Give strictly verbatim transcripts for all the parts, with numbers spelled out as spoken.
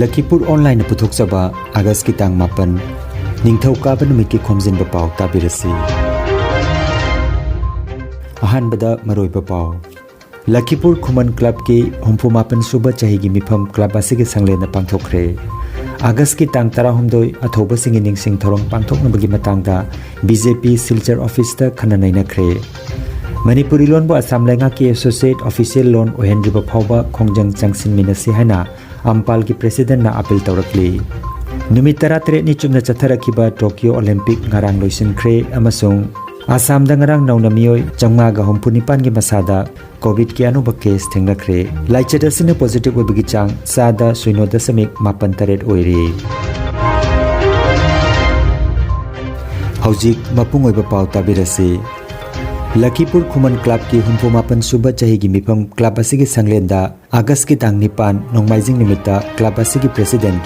ꯂꯈꯤꯄꯨꯔ ꯑꯣꯟꯂꯥꯏꯟꯅ ꯄꯨꯊꯣꯛꯆꯕ ꯑꯥꯒꯁꯀꯤ ꯇꯥꯡ ꯃꯥꯄꯟ, ꯅꯤꯡꯊꯧꯀꯥꯕ ꯅꯨꯃꯤꯠꯀꯤ ꯈꯣꯝꯖꯤꯟꯕ ꯄꯥꯎ ꯇꯥꯕꯤꯔꯁꯤ꯫ ꯑꯍꯥꯟꯕꯗ ꯃꯔꯨꯑꯣꯏꯕ ꯄꯥꯎ꯫ ꯂꯈꯤꯄꯨꯔ ꯈꯨꯃꯟ ꯀ꯭ꯂꯕꯀꯤ ꯍꯨꯝꯐꯨ ꯃꯥꯄꯟ ꯁꯨꯕ ꯆꯍꯤꯒꯤ ꯃꯤꯐꯝ ꯀ꯭ꯂꯕ ꯑꯁꯤꯒꯤ ꯁꯪꯂꯦꯟꯗ ꯄꯥꯡꯊꯣꯛꯈ꯭ꯔꯦ꯫ ꯑꯥꯒꯁꯀꯤ ꯇꯥꯡ ꯇꯔꯥꯍꯨꯝꯗꯣꯏ ꯑꯊꯧꯕꯁꯤꯡꯒꯤ ꯅꯤꯡꯁꯤꯡ ꯊꯧꯔꯝ ꯄꯥꯡꯊꯣꯛꯅꯕꯒꯤ ꯃꯇꯥꯡꯗ ꯕꯤ ꯖꯦ ꯄꯤ ꯁꯤꯜꯆꯔ ꯑꯣꯐꯤꯁꯇ ꯈꯟꯅ ꯅꯩꯅꯈ꯭ꯔꯦ꯫ ꯃꯅꯤꯄꯨꯔꯤ ꯂꯣꯟꯕꯨ ꯑꯁꯥꯝ ꯂꯩꯉꯥꯛꯀꯤ ꯑꯦꯁꯣꯁꯤꯌꯦꯠ ꯑꯣꯐꯤꯁꯤꯌꯦꯜ ꯂꯣꯟ ꯑꯣꯏꯍꯟꯗ꯭ꯔꯤꯕ ꯐꯥꯎꯕ ꯈꯣꯡꯖꯪ ꯆꯪꯁꯤꯟꯃꯤꯟꯅꯁꯤ ꯍꯥꯏꯅ ꯑꯝꯄꯥꯜꯒꯤ ꯄ꯭ꯔꯦꯁꯤꯗꯦꯟꯠꯅ ꯑꯥꯄꯤꯜ ꯇꯧꯔꯛꯂꯤ꯫ ꯅꯨꯃꯤꯠ ꯇꯔꯥꯇꯔꯦꯠꯅꯤ ꯆꯨꯞꯅ ꯆꯠꯊꯔꯛꯈꯤꯕ ꯇꯣꯀꯤꯌꯣ ꯑꯣꯂꯤꯝꯄꯤꯛ ꯉꯔꯥꯡ ꯂꯣꯏꯁꯤꯟꯈ꯭ꯔꯦ ꯑꯃꯁꯨꯡ ꯑꯁꯥꯝꯗ ꯉꯔꯥꯡ ꯅꯧꯅ ꯃꯤꯑꯣꯏ ꯆꯥꯝꯃꯉꯥꯒ ꯍꯨꯝꯐꯨ ꯅꯤꯄꯥꯟꯒꯤ ꯃꯁꯥꯗ ꯀꯣꯚꯤꯗꯀꯤ ꯑꯅꯧꯕ ꯀꯦꯁ ꯊꯦꯡꯅꯈ꯭ꯔꯦ꯫ ꯂꯥꯏꯆꯠ ꯑꯁꯤꯅ ꯄꯣꯖꯤꯇꯤꯚ ꯑꯣꯏꯕꯒꯤ ꯆꯥꯡ ꯆꯥꯗ ꯁꯤꯅꯣ ꯗꯁꯃꯤꯛ ꯃꯥꯄꯟ ꯇꯔꯦꯠ ꯑꯣꯏꯔꯦ꯫ ꯍꯧꯖꯤꯛ ꯃꯄꯨꯡ ꯑꯣꯏꯕ ꯄꯥꯎ ꯇꯥꯕꯤꯔꯁꯤ꯫ ꯂꯈꯤꯄꯨꯔ ꯈꯨꯃꯟ ꯀ꯭ꯂꯕꯀꯤ ꯍꯨꯝꯐꯨ ꯃꯥꯄꯟ ꯁꯨꯕ ꯆꯍꯤꯒꯤ ꯃꯤꯐꯝ ꯀ꯭ꯂꯕ ꯑꯁꯤꯒꯤ ꯁꯪꯂꯦꯟꯗ ꯑꯥꯒꯁꯀꯤ ꯇꯥꯡ ꯅꯤꯄꯥꯟ, ꯅꯣꯡꯃꯥꯏꯖꯤꯡ ꯅꯨꯃꯤꯠꯇ ꯀ꯭ꯂꯕ ꯑꯁꯤꯒꯤ ꯄ꯭ꯔꯦꯁꯤꯗꯦꯟꯠ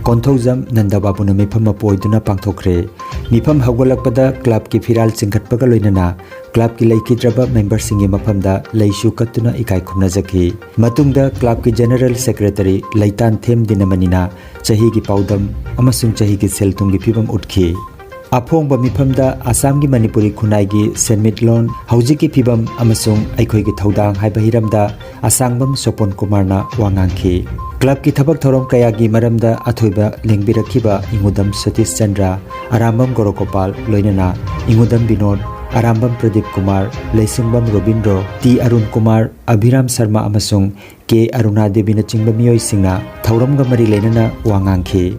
ꯀꯣꯟꯊꯧꯖꯝ ꯅꯟꯗꯕꯥꯕꯨꯅ ꯃꯤꯐꯝ ꯃꯄꯨ ꯑꯣꯏꯗꯨꯅ ꯄꯥꯡꯊꯣꯛꯈ꯭ꯔꯦ꯫ ꯃꯤꯐꯝ ꯍꯧꯒꯠꯂꯛꯄꯗ ꯀ꯭ꯂꯕꯀꯤ ꯐꯤꯔꯥꯜ ꯆꯤꯡꯈꯠꯄꯒ ꯂꯣꯏꯅꯅ ꯀ꯭ꯂꯕꯀꯤ ꯂꯩꯈꯤꯗ꯭ꯔꯕ ꯃꯦꯝꯕꯔꯁꯤꯡꯒꯤ ꯃꯐꯝꯗ ꯂꯩꯁꯨ ꯀꯠꯇꯨꯅ ꯏꯀꯥꯏ ꯈꯨꯝꯅꯖꯈꯤ꯫ ꯃꯇꯨꯡꯗ ꯀ꯭ꯂꯕꯀꯤ ꯖꯦꯅꯔꯦꯜ ꯁꯦꯀ꯭ꯔꯦꯇꯔꯤ ꯂꯩꯇꯥꯟꯊꯦꯝ ꯗꯤꯅꯃꯅꯤꯅ ꯆꯍꯤꯒꯤ ꯄꯥꯎꯗꯝ ꯑꯃꯁꯨꯡ ꯆꯍꯤꯒꯤ ꯁꯦꯜ ꯊꯨꯝꯒꯤ ꯐꯤꯕꯝ ꯎꯠꯈꯤ꯫ ꯑꯐꯣꯡꯕ ꯃꯤꯐꯝꯗ ꯑꯁꯥꯝꯒꯤ ꯃꯅꯤꯄꯨꯔꯤ ꯈꯨꯟꯅꯥꯏꯒꯤ ꯁꯦꯟꯃꯤꯠꯂꯣꯟ, ꯍꯧꯖꯤꯛꯀꯤ ꯐꯤꯕꯝ ꯑꯃꯁꯨꯡ ꯑꯩꯈꯣꯏꯒꯤ ꯊꯧꯗꯥꯡ ꯍꯥꯏꯕ ꯍꯤꯔꯝꯗ ꯑꯁꯥꯡꯕꯝ ꯁꯣꯄꯣꯟ ꯀꯨꯃꯥꯔꯅ ꯋꯥ ꯉꯥꯡꯈꯤ꯫ ꯀ꯭ꯂꯕꯀꯤ ꯊꯕꯛ ꯊꯧꯔꯝ ꯀꯌꯥꯒꯤ ꯃꯔꯝꯗ ꯑꯊꯣꯏꯕ ꯂꯦꯡꯕꯤꯔꯛꯈꯤꯕ ꯏꯉꯨꯗꯝ ꯁꯇꯤꯁ ꯆꯟꯗ꯭ꯔ, ꯑꯔꯥꯝꯕꯝ ꯒꯣꯔꯣꯒꯣꯄꯥꯜ, ꯂꯣꯏꯅꯅ ꯏꯉꯨꯗꯝ ꯕꯤꯅꯣꯗ, ꯑꯔꯥꯝꯕꯝ ꯄ꯭ꯔꯗꯤꯞ ꯀꯨꯃꯥꯔ, ꯂꯩꯁꯤꯡꯕꯝ ꯔꯣꯕꯤꯟꯗ꯭ꯔꯣ, ꯇꯤ ꯑꯔꯨꯟ ꯀꯨꯃꯥꯔ, ꯑꯚꯤꯔꯥꯝ ꯁꯔꯃ ꯑꯃꯁꯨꯡ ꯀꯦ ꯑꯔꯨꯅꯥ ꯗꯦꯕꯤꯅꯆꯤꯡꯕ ꯃꯤꯑꯣꯏꯁꯤꯡꯅ ꯊꯧꯔꯝꯒ ꯃꯔꯤ ꯂꯩꯅꯅ ꯋꯥ ꯉꯥꯡꯈꯤ꯫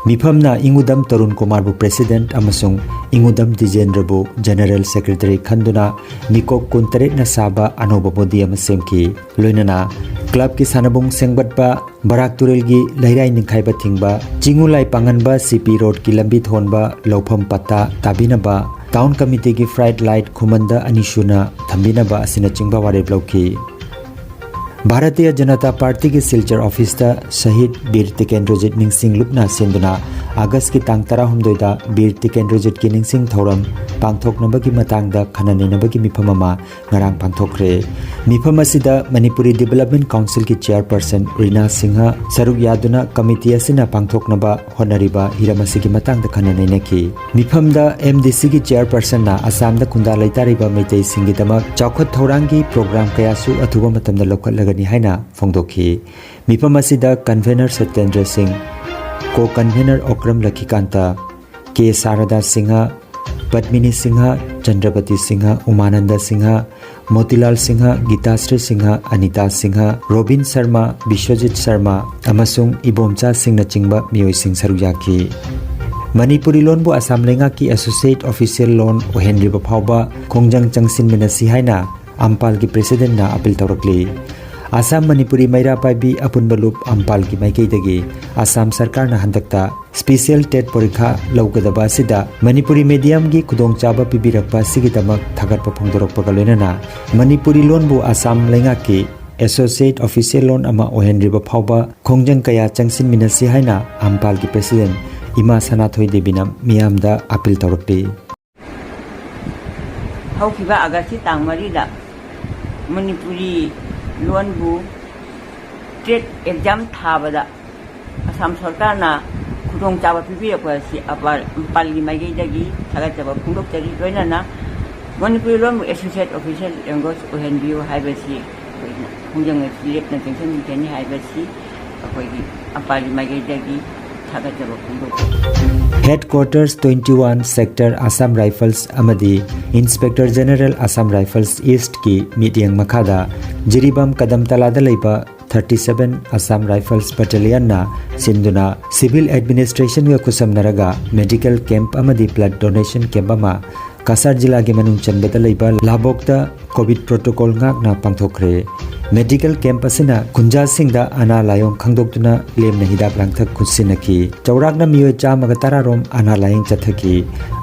ꯃꯤꯐꯝꯅ ꯏꯉꯨꯗꯝ ꯇꯔꯨꯟ ꯀꯨꯃꯥꯔꯕꯨ ꯄ꯭ꯔꯦꯁꯤꯗꯦꯟꯠ ꯑꯃꯁꯨꯡ ꯏꯉꯨꯗꯝ ꯗꯤꯖꯦꯟꯗ꯭ꯔꯕꯨ ꯖꯦꯅꯔꯦꯜ ꯁꯦꯀ꯭ꯔꯦꯇꯔꯤ ꯈꯟꯗꯨꯅ ꯃꯤꯀꯣꯛ ꯀꯨꯟꯇꯔꯦꯠꯅ ꯁꯥꯕ ꯑꯅꯧꯕ ꯕꯣꯗꯤ ꯑꯃ ꯁꯦꯝꯈꯤ꯫ ꯂꯣꯏꯅꯅ ꯀ꯭ꯂꯕꯀꯤ ꯁꯥꯟꯅꯕꯨꯡ ꯁꯦꯝꯒꯠꯄ, ꯕꯔꯥꯛ ꯇꯨꯔꯦꯜꯒꯤ ꯂꯩꯔꯥꯏ ꯅꯤꯡꯈꯥꯏꯕ ꯊꯤꯡꯕ, ꯆꯤꯡꯉꯨ ꯂꯥꯏ ꯄꯥꯡꯍꯟꯕ, ꯁꯤ ꯄꯤ ꯔꯣꯗꯀꯤ ꯂꯝꯕꯤ ꯊꯣꯟꯕ, ꯂꯧꯐꯝ ꯄꯠꯇꯥ ꯇꯥꯕꯤꯅꯕ, ꯇꯥꯎꯟ ꯀꯃꯤꯇꯤꯒꯤ ꯐ꯭ꯂꯠ ꯂꯥꯏꯠ ꯈꯨꯃꯟꯗ ꯑꯅꯤꯁꯨꯅ ꯊꯝꯕꯤꯅꯕ ꯑꯁꯤꯅꯆꯤꯡꯕ ꯋꯥꯔꯦꯞ ꯂꯧꯈꯤ꯫ ꯚꯥꯔꯇꯤꯌ ꯖꯅꯇꯥ ꯄꯥꯔꯇꯤꯒꯤ ꯁꯤꯜꯆꯔ ꯑꯣꯐꯤꯁꯇ ꯁꯍꯤꯗ ꯕꯤꯔ ꯇꯤꯀꯦꯟꯗ꯭ꯔꯖꯤꯠ ꯅꯤꯡꯁꯤꯡ ꯂꯨꯞꯅ ꯁꯤꯟꯗꯨꯅ ꯑꯥꯒꯁꯀꯤ ꯇꯥꯡ ꯇꯔꯥꯍꯨꯝꯗꯣꯏꯗ ꯕꯤꯔ ꯇꯤꯀꯦꯟꯗ꯭ꯔꯖꯤꯠꯀꯤ ꯅꯤꯡꯁꯤꯡ ꯊꯧꯔꯝ ꯄꯥꯡꯊꯣꯛꯅꯕꯒꯤ ꯃꯇꯥꯡꯗ ꯈꯟꯅ ꯅꯩꯅꯕꯒꯤ ꯃꯤꯐꯝ ꯑꯃ ꯉꯔꯥꯡ ꯄꯥꯡꯊꯣꯛꯈ꯭ꯔꯦ꯫ ꯃꯤꯐꯝ ꯑꯁꯤꯗ ꯃꯅꯤꯄꯨꯔꯤ ꯗꯤꯕꯦꯂꯞꯃꯦꯟ ꯀꯥꯎꯟꯁꯤꯜꯒꯤ ꯆꯤꯌꯔꯄꯔꯁꯟ ꯔꯤꯅꯥ ꯁꯤꯡꯍ ꯁꯔꯨꯛ ꯌꯥꯗꯨꯅ ꯀꯃꯤꯇꯤ ꯑꯁꯤꯅ ꯄꯥꯡꯊꯣꯛꯅꯕ ꯍꯣꯠꯅꯔꯤꯕ ꯍꯤꯔꯝ ꯑꯁꯤꯒꯤ ꯃꯇꯥꯡꯗ ꯈꯟꯅ ꯅꯩꯅꯈꯤ꯫ ꯃꯤꯐꯝꯗ ꯑꯦꯝ ꯗꯤ ꯁꯤꯒꯤ ꯆꯤꯌꯔꯄꯔꯁꯟꯅ ꯑꯁꯥꯝꯗ ꯈꯨꯟꯗꯥ ꯂꯩꯇꯥꯔꯤꯕ ꯃꯩꯇꯩꯁꯤꯡꯒꯤꯗꯃꯛ ꯆꯥꯎꯈꯠ ꯊꯧꯔꯥꯡꯒꯤ ꯄ꯭ꯔꯣꯒ꯭ꯔꯥꯝ ꯀꯌꯥꯁꯨ ꯑꯊꯨꯕ ꯃꯇꯝꯗ ꯂꯧꯈꯠꯂꯒꯅꯤ ꯍꯥꯏꯅ ꯐꯣꯡꯗꯣꯛꯈꯤ꯫ ꯃꯤꯐꯝ ꯑꯁꯤꯗ ꯀꯟꯚꯦꯅꯔ ꯁꯇ꯭ꯌꯦꯟꯗ꯭ꯔ ꯁꯤꯡ, ꯀꯣ ꯀꯟꯚꯦꯅꯔ ꯑꯣꯀ꯭ꯔꯝ ꯂꯈꯤꯀꯥꯟꯇ, ꯀꯦ ꯁꯥꯔꯗꯥ ꯁꯤꯡꯍ, ꯄꯗꯃꯤꯅꯤ ꯁꯤꯡꯍ, ꯆꯟꯗ꯭ꯔꯄꯇꯤ ꯁꯤꯡꯍ, ꯎꯃꯥꯅꯟꯗ ꯁꯤꯡꯍ, ꯃꯣꯇꯤꯂꯥꯜ ꯁꯤꯡꯍ, ꯒꯤꯇꯥꯁ꯭ꯔꯤ ꯁꯤꯡꯍ, ꯑꯅꯤꯇꯥ ꯁꯤꯡꯍ, ꯔꯣꯕꯤꯟ ꯁꯔꯃ, ꯕꯤꯁ꯭ꯋꯖꯤꯠ ꯁꯔꯃ ꯑꯃꯁꯨꯡ ꯏꯕꯣꯝꯆꯥ ꯁꯤꯡꯅꯆꯤꯡꯕ ꯃꯤꯑꯣꯏꯁꯤꯡ ꯁꯔꯨꯛ ꯌꯥꯈꯤ꯫ ꯃꯅꯤꯄꯨꯔꯤ ꯂꯣꯟꯕꯨ ꯑꯁꯥꯝ ꯂꯩꯉꯥꯛꯀꯤ ꯑꯦꯁꯣꯁꯤꯌꯦꯠ ꯑꯣꯐꯤꯁꯤꯌꯦꯜ ꯂꯣꯟ ꯑꯣꯏꯍꯟꯗ꯭ꯔꯤꯕ ꯐꯥꯎꯕ ꯈꯣꯡꯖꯪ ꯆꯪꯁꯤꯟꯃꯤꯟꯅꯁꯤ ꯍꯥꯏꯅ ꯑꯝꯄꯥꯜꯒꯤ ꯄ꯭ꯔꯦꯁꯤꯗꯦꯟꯠꯅ ꯑꯄꯤꯜ ꯇꯧꯔꯛꯂꯤ꯫ ꯑꯁꯥꯝ ꯃꯅꯤꯄꯨꯔꯤ ꯃꯩꯔꯥ ꯄꯥꯏꯕꯤ ꯑꯄꯨꯟꯕ ꯂꯨꯞ ꯑꯝꯄꯥꯜꯒꯤ ꯃꯥꯏꯀꯩꯗꯒꯤ ꯑꯁꯥꯝ ꯁꯔꯀꯥꯔꯅ ꯍꯟꯗꯛꯇ ꯁ꯭ꯄꯤꯁꯤꯌꯦꯜ ꯇꯦꯠ ꯄꯔꯤꯈꯥ ꯂꯧꯒꯗꯕ ꯑꯁꯤꯗ ꯃꯅꯤꯄꯨꯔꯤ ꯃꯤꯗꯤꯌꯝꯒꯤ ꯈꯨꯗꯣꯡꯆꯥꯕ ꯄꯤꯕꯤꯔꯛꯄ ꯑꯁꯤꯒꯤꯗꯃꯛ ꯊꯥꯒꯠꯄ ꯐꯣꯡꯗꯣꯔꯛꯄꯒ ꯂꯣꯏꯅꯅ ꯃꯅꯤꯄꯨꯔꯤ ꯂꯣꯟꯕꯨ ꯑꯁꯥꯝ ꯂꯩꯉꯥꯛꯀꯤ ꯑꯦꯁꯣꯁꯤꯌꯦꯠ ꯑꯣꯐꯤꯁꯤꯌꯦꯜ ꯂꯣꯟ ꯑꯃ ꯑꯣꯏꯍꯟꯗ꯭ꯔꯤꯕ ꯐꯥꯎꯕ ꯈꯣꯡꯖꯪ ꯀꯌꯥ ꯆꯪꯁꯤꯟꯃꯤꯟꯅꯁꯤ ꯍꯥꯏꯅ ꯑꯝꯄꯥꯜꯒꯤ ꯄ꯭ꯔꯦꯁꯤꯗꯦꯟꯠ ꯏꯃꯥ ꯁꯅꯥꯊꯣꯏ ꯗꯦꯕꯤꯅ ꯃꯤꯌꯥꯝꯗ ꯑꯄꯤꯜ ꯇꯧꯔꯛꯂꯤ꯫ ꯍꯧꯈꯤꯕ ꯑꯥꯒꯁꯀꯤ ꯇꯥꯡ ꯃꯔꯤꯗ ꯃꯅꯤꯄꯨꯔꯤ ꯂꯣꯟꯕꯨ ꯇꯦꯠ ꯑꯦꯛꯖꯥꯝ ꯊꯥꯕꯗ ꯑꯁꯥꯝ ꯁꯔꯀꯥꯔꯅ ꯈꯨꯗꯣꯡꯆꯥꯕ ꯄꯤꯕꯤꯔꯛꯄ ꯑꯁꯤ ꯑꯝꯄꯥꯜ, ꯑꯝꯄꯥꯜꯒꯤ ꯃꯥꯏꯀꯩꯗꯒꯤ ꯊꯥꯒꯠꯆꯕ ꯐꯣꯡꯗꯣꯛꯆꯔꯤ꯫ ꯂꯣꯏꯅꯅ ꯃꯅꯤꯄꯨꯔꯤ ꯂꯣꯟꯕꯨ ꯑꯦꯁꯣꯁꯤꯌꯦꯠ ꯑꯣꯐꯤꯁꯤꯌꯦꯜ ꯂꯦꯡꯒ꯭ꯋꯦꯖ ꯑꯣꯏꯍꯟꯕꯤꯌꯨ ꯍꯥꯏꯕꯁꯤ ꯑꯩꯈꯣꯏꯅ ꯈꯣꯡꯖꯪ ꯑꯁꯤ ꯂꯦꯞꯅ ꯆꯪꯁꯤꯟꯕꯤꯒꯅꯤ ꯍꯥꯏꯕꯁꯤ ꯑꯩꯈꯣꯏꯒꯤ ꯑꯝꯄꯥꯜꯒꯤ ꯃꯥꯏꯀꯩꯗꯒꯤ ꯊꯥꯒꯠꯆꯕ ꯐꯣꯡꯗꯣꯛꯆꯔꯤ꯫ Headquarters twenty one sector Assam rifles ꯑꯃꯗꯤ ꯏꯟꯁꯄꯦꯛꯇꯔ ꯖꯦꯅꯔꯦꯜ ꯑꯁꯥꯝ ꯔꯥꯏꯐꯜꯁ ꯏꯁ꯭ꯠꯀꯤ ꯃꯤꯠꯌꯦꯡ ꯃꯈꯥꯗ ꯖꯤꯔꯤꯕꯥꯝ ꯀꯗꯝꯇꯂꯥꯗ ꯂꯩꯕ ꯊꯥꯔꯇꯤ ꯁꯚꯦꯟ ꯑꯁꯥꯝ ꯔꯥꯏꯐꯜꯁ ꯕꯠꯇꯥꯂꯤꯌꯟꯅ ꯁꯤꯟꯗꯨꯅ ꯁꯤꯚꯤꯜ ꯑꯦꯗꯃꯤꯅꯤꯁꯇ꯭ꯔꯦꯁꯟꯒ ꯈꯨꯠꯁꯝꯅꯔꯒ ꯃꯦꯗꯤꯀꯦꯜ ꯀꯦꯝꯞ ꯑꯃꯗꯤ ꯕ꯭ꯂꯗ ꯗꯣꯅꯦꯁꯟ ꯀꯦꯝꯞ ꯑꯃ ꯀꯁꯥꯔ ꯖꯤꯂꯥꯒꯤ ꯃꯅꯨꯡ ꯆꯟꯕꯗ ꯂꯩꯕ ꯂꯥꯕꯣꯛꯇ ꯀꯣꯚꯤꯗ ꯄ꯭ꯔꯣꯇꯣꯀꯣꯜ ꯉꯥꯛꯅ ꯄꯥꯡꯊꯣꯛꯈ꯭ꯔꯦ꯫ ꯃꯦꯗꯤꯀꯦꯜ ꯀꯦꯝꯞ ꯑꯁꯤꯅ ꯈꯨꯟꯖꯥꯁꯤꯡꯗ ꯑꯅꯥ ꯂꯥꯏꯑꯣꯡ ꯈꯪꯗꯣꯛꯇꯨꯅ ꯂꯦꯝꯅ ꯍꯤꯗꯥꯛ ꯂꯥꯡꯊꯛ ꯈꯨꯠꯁꯤꯟꯅꯈꯤ꯫ ꯆꯥꯎꯔꯥꯛꯅ ꯃꯤꯑꯣꯏ ꯆꯥꯝꯃꯒ ꯇꯔꯥ ꯔꯣꯝ ꯑꯅꯥ ꯂꯥꯏꯌꯦꯡ ꯆꯠꯊꯈꯤ꯫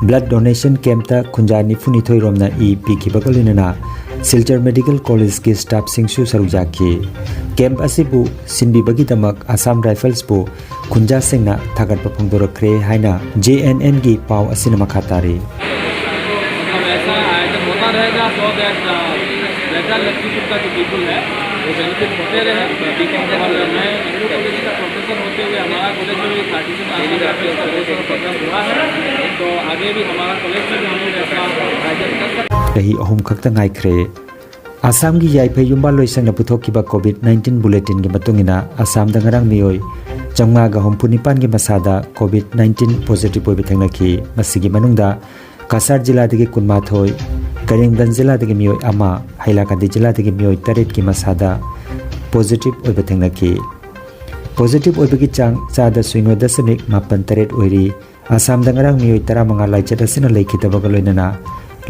ꯕ꯭ꯂꯗ ꯗꯣꯅꯦꯁꯟ ꯀꯦꯝꯞꯇ ꯈꯨꯟꯖꯥ ꯅꯤꯐꯨꯅꯤꯊꯣꯏ ꯔꯣꯝꯅ ꯏ ꯄꯤꯈꯤꯕꯒ ꯂꯣꯏꯅꯅ ꯁꯤꯜꯆꯔ ꯃꯦꯗꯤꯀꯦꯜ ꯀꯣꯂꯦꯖꯀꯤ ꯁ꯭ꯇꯥꯐꯁꯤꯡꯁꯨ ꯁꯔꯨꯛ ꯌꯥꯈꯤ꯫ ꯀꯦꯝꯞ ꯑꯁꯤꯕꯨ ꯁꯤꯟꯕꯤꯕꯒꯤꯗꯃꯛ ꯑꯁꯥꯝ ꯔꯥꯏꯐꯜꯁꯄꯨ ꯈꯨꯟꯖꯥꯁꯤꯡꯅ ꯊꯥꯒꯠꯄ ꯐꯣꯡꯗꯣꯔꯛꯈ꯭ꯔꯦ ꯍꯥꯏꯅ ꯖꯦ ꯑꯦꯟ ꯑꯦꯟꯒꯤ ꯄꯥꯎ ꯑꯁꯤꯅ ꯃꯈꯥ ꯇꯥꯔꯤ꯫ मतलब ऐसा आयोजन होता रहेगा, so that, uh, greater Lakhimpur का जो पीपल है, वो बेनिफिट होते रहे। और मैं मेडिकल कॉलेज का प्रोफेसर होते हुए हमारा कॉलेज में भी थर्टी सिक्स आसम राइफल्स का बहुत सारा प्रोग्राम हुआ है, तो आगे भी हमारा कॉलेज में भी हम लोग ऐसा आयोजन कर सकते हैं। ꯆꯍꯤ ꯑꯍꯨꯝ ꯈꯛꯇ ꯉꯥꯏꯈ꯭ꯔꯦ꯫ ꯑꯁꯥꯝꯒꯤ ꯌꯥꯏꯐꯩ ꯌꯨꯝꯕꯥꯜ ꯂꯣꯏꯁꯪꯅ ꯄꯨꯊꯣꯛꯈꯤꯕ ꯀꯣꯚꯤꯗ ꯅꯥꯏꯟꯇꯤꯟ ꯕꯨꯂꯦꯇꯤꯟꯒꯤ ꯃꯇꯨꯡ ꯏꯟꯅ, ꯑꯁꯥꯝꯗ ꯉꯔꯥꯡ ꯃꯤꯑꯣꯏ ꯆꯥꯝꯃꯉꯥꯒ ꯍꯨꯝꯐꯨ ꯅꯤꯄꯥꯟꯒꯤ ꯃꯁꯥꯗ ꯀꯣꯚꯤꯗ ꯅꯥꯏꯟꯇꯤꯟ ꯄꯣꯖꯤꯇꯤꯚ ꯑꯣꯏꯕ ꯊꯦꯡꯅꯈꯤ꯫ ꯃꯁꯤꯒꯤ ꯃꯅꯨꯡꯗ ꯀꯁꯥꯔ ꯖꯤꯂꯥꯗꯒꯤ ꯀꯨꯟꯃꯥꯊꯣꯏ, ꯀꯔꯤꯝꯒꯟꯖ ꯖꯤꯂꯥꯗꯒꯤ ꯃꯤꯑꯣꯏ ꯑꯃ, ꯍꯩꯂꯥꯀꯥꯟꯗꯤ ꯖꯤꯂꯥꯗꯒꯤ ꯃꯤꯑꯣꯏ ꯇꯔꯦꯠꯀꯤ ꯃꯁꯥꯗ ꯄꯣꯖꯤꯇꯤꯚ ꯑꯣꯏꯕ ꯊꯦꯡꯅꯈꯤ꯫ ꯄꯣꯖꯤꯇꯤꯚ ꯑꯣꯏꯕꯒꯤ ꯆꯥꯡ ꯆꯥꯗ ꯁꯤꯅꯣ ꯗꯁꯃꯤꯛ ꯃꯥꯄꯟ ꯇꯔꯦꯠ ꯑꯣꯏꯔꯤ꯫ ꯑꯁꯥꯝꯗ ꯉꯔꯥꯡ ꯃꯤꯑꯣꯏ ꯇꯔꯥꯃꯉꯥ ꯂꯥꯏꯆꯠ ꯑꯁꯤꯅ ꯂꯩꯈꯤꯗꯕꯒ ꯂꯣꯏꯅꯅ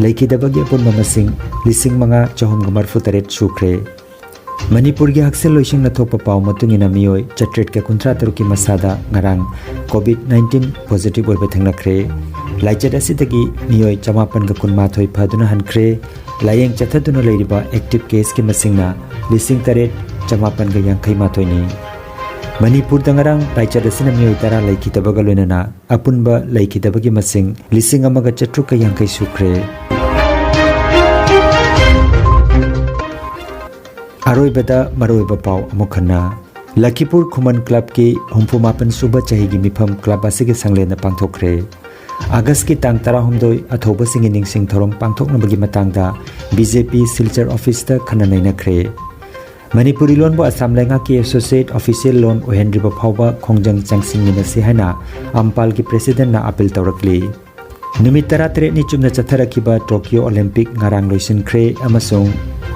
ꯂꯩꯈꯤꯗꯕꯒꯤ ꯑꯄꯨꯟꯕ ꯃꯁꯤꯡ ꯂꯤꯁꯤꯡ ꯃꯉꯥ ꯆꯍꯨꯝꯒ ꯃꯔꯤꯐꯨ ꯇꯔꯦꯠ ꯁꯨꯈ꯭ꯔꯦ꯫ ꯃꯅꯤꯄꯨꯔꯒꯤ ꯍꯛꯁꯦꯜ ꯂꯣꯏꯁꯪꯅ ꯊꯣꯛꯄ ꯄꯥꯎ ꯃꯇꯨꯡ ꯏꯟꯅ, ꯃꯤꯑꯣꯏ ꯆꯥꯇ꯭ꯔꯦꯠꯀ ꯀꯨꯟꯊ꯭ꯔꯥ ꯇꯔꯨꯛꯀꯤ ꯃꯁꯥꯗ ꯉꯔꯥꯡ ꯀꯣꯚꯤꯗ ꯅꯥꯏꯟꯇꯤꯟ ꯄꯣꯖꯤꯇꯤꯚ ꯑꯣꯏꯕ ꯊꯦꯡꯅꯈ꯭ꯔꯦ꯫ ꯂꯥꯏꯆꯠ ꯑꯁꯤꯗꯒꯤ ꯃꯤꯑꯣꯏ ꯆꯃꯥꯄꯟꯒ ꯀꯨꯟꯃꯥꯊꯣꯏ ꯐꯗꯨꯅ ꯍꯟꯈ꯭ꯔꯦ꯫ ꯂꯥꯌꯦꯡ ꯆꯠꯊꯗꯨꯅ ꯂꯩꯔꯤꯕ ꯑꯦꯛꯇꯤꯚ ꯀꯦꯁꯀꯤ ꯃꯁꯤꯡꯅ ꯂꯤꯁꯤꯡ ꯇꯔꯦꯠ ꯆꯃꯥꯄꯟꯒ ꯌꯥꯡꯈꯩ ꯃꯥꯊꯣꯏꯅꯤ꯫ ꯃꯅꯤꯄꯨꯔꯗ ꯉꯔꯥꯡ ꯂꯥꯏꯆꯠ ꯑꯁꯤꯅ ꯃꯤꯑꯣꯏ ꯇꯔꯥ ꯂꯩꯈꯤꯗꯕꯒ ꯂꯣꯏꯅꯅ ꯑꯄꯨꯟꯕ ꯂꯩꯈꯤꯗꯕꯒꯤ ꯃꯁꯤꯡ ꯂꯤꯁꯤꯡ ꯑꯃꯒ ꯆꯥꯇ꯭ꯔꯨꯛꯀ ꯌꯥꯡꯈꯩ ꯁꯨꯈ꯭ꯔꯦ꯫ ꯑꯔꯣꯏꯕꯗ ꯃꯔꯨꯑꯣꯏꯕ ꯄꯥꯎ ꯑꯃꯨꯛ ꯍꯟꯅ꯫ ꯂꯈꯤꯄꯨꯔ ꯈꯨꯃꯟ ꯀ꯭ꯂꯕꯀꯤ ꯍꯨꯝꯐꯨ ꯃꯥꯄꯟ ꯁꯨꯕ ꯆꯍꯤꯒꯤ ꯃꯤꯐꯝ ꯀ꯭ꯂꯕ ꯑꯁꯤꯒꯤ ꯁꯪꯂꯦꯟꯗ ꯄꯥꯡꯊꯣꯛꯈ꯭ꯔꯦ꯫ ꯑꯥꯒꯁꯀꯤ ꯇꯥꯡ ꯇꯔꯥꯍꯨꯝꯗꯣꯏ ꯑꯊꯧꯕꯁꯤꯡꯒꯤ ꯅꯤꯡꯁꯤꯡ ꯊꯧꯔꯝ ꯄꯥꯡꯊꯣꯛꯅꯕꯒꯤ ꯃꯇꯥꯡꯗ ꯕꯤ ꯖꯦ ꯄꯤ ꯁꯤꯜꯆꯔ ꯑꯣꯐꯤꯁꯇ ꯈꯟꯅ ꯅꯩꯅꯈ꯭ꯔꯦ꯫ ꯃꯅꯤꯄꯨꯔꯤ ꯂꯣꯟꯕꯨ ꯑꯁꯥꯝ ꯂꯩꯉꯥꯛꯀꯤ ꯑꯦꯁꯣꯁꯤꯌꯦꯠ ꯑꯣꯐꯤꯁꯤꯌꯦꯜ ꯂꯣꯟ ꯑꯣꯏꯍꯟꯗ꯭ꯔꯤꯕ ꯐꯥꯎꯕ ꯈꯣꯡꯖꯪ ꯆꯪꯁꯤꯟꯃꯤꯟꯅꯁꯤ ꯍꯥꯏꯅ ꯑꯝꯄꯥꯜꯒꯤ ꯄ꯭ꯔꯦꯁꯤꯗꯦꯟꯠꯅ ꯑꯄꯤꯜ ꯇꯧꯔꯛꯂꯤ꯫ ꯅꯨꯃꯤꯠ ꯇꯔꯥꯇꯔꯦꯠꯅꯤ ꯆꯨꯞꯅ ꯆꯠꯊꯔꯛꯈꯤꯕ ꯇꯣꯀꯤꯌꯣ ꯑꯣꯂꯤꯝꯄꯤꯛ ꯉꯔꯥꯡ ꯂꯣꯏꯁꯤꯟꯈ꯭ꯔꯦ ꯑꯃꯁꯨꯡ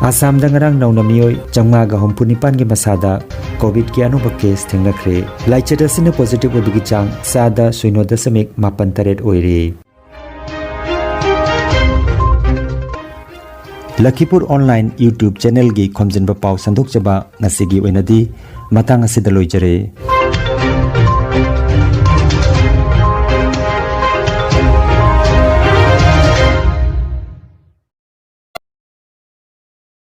ꯑꯁꯥꯝꯗ ꯉꯔꯥꯡ ꯅꯧꯅ ꯃꯤꯑꯣꯏ ꯆꯥꯝꯃꯉꯥꯒ ꯍꯨꯝꯐꯨ ꯅꯤꯄꯥꯟꯒꯤ ꯃꯁꯥꯗ ꯀꯣꯚꯤꯗꯀꯤ ꯑꯅꯧꯕ ꯀꯦꯁ ꯊꯦꯡꯅꯈ꯭ꯔꯦ꯫ ꯂꯥꯏꯆꯠ ꯑꯁꯤꯅ ꯄꯣꯖꯤꯇꯤꯚ ꯑꯣꯏꯕꯒꯤ ꯆꯥꯡ ꯆꯥꯗ ꯁꯤꯅꯣ ꯗꯁꯃꯤꯛ ꯃꯥꯄꯟ ꯇꯔꯦꯠ ꯑꯣꯏꯔꯦ꯫ ꯂꯈꯤꯄꯨꯔ ꯑꯣꯟꯂꯥꯏꯟ YouTube ꯆꯦꯅꯦꯜꯒꯤ ꯈꯣꯝꯖꯤꯟꯕ ꯄꯥꯎ ꯁꯟꯗꯣꯛꯆꯕ ꯉꯁꯤꯒꯤ ꯑꯣꯏꯅꯗꯤ ꯃꯇꯥꯡ ꯑꯁꯤꯗ ꯂꯣꯏꯖꯔꯦ꯫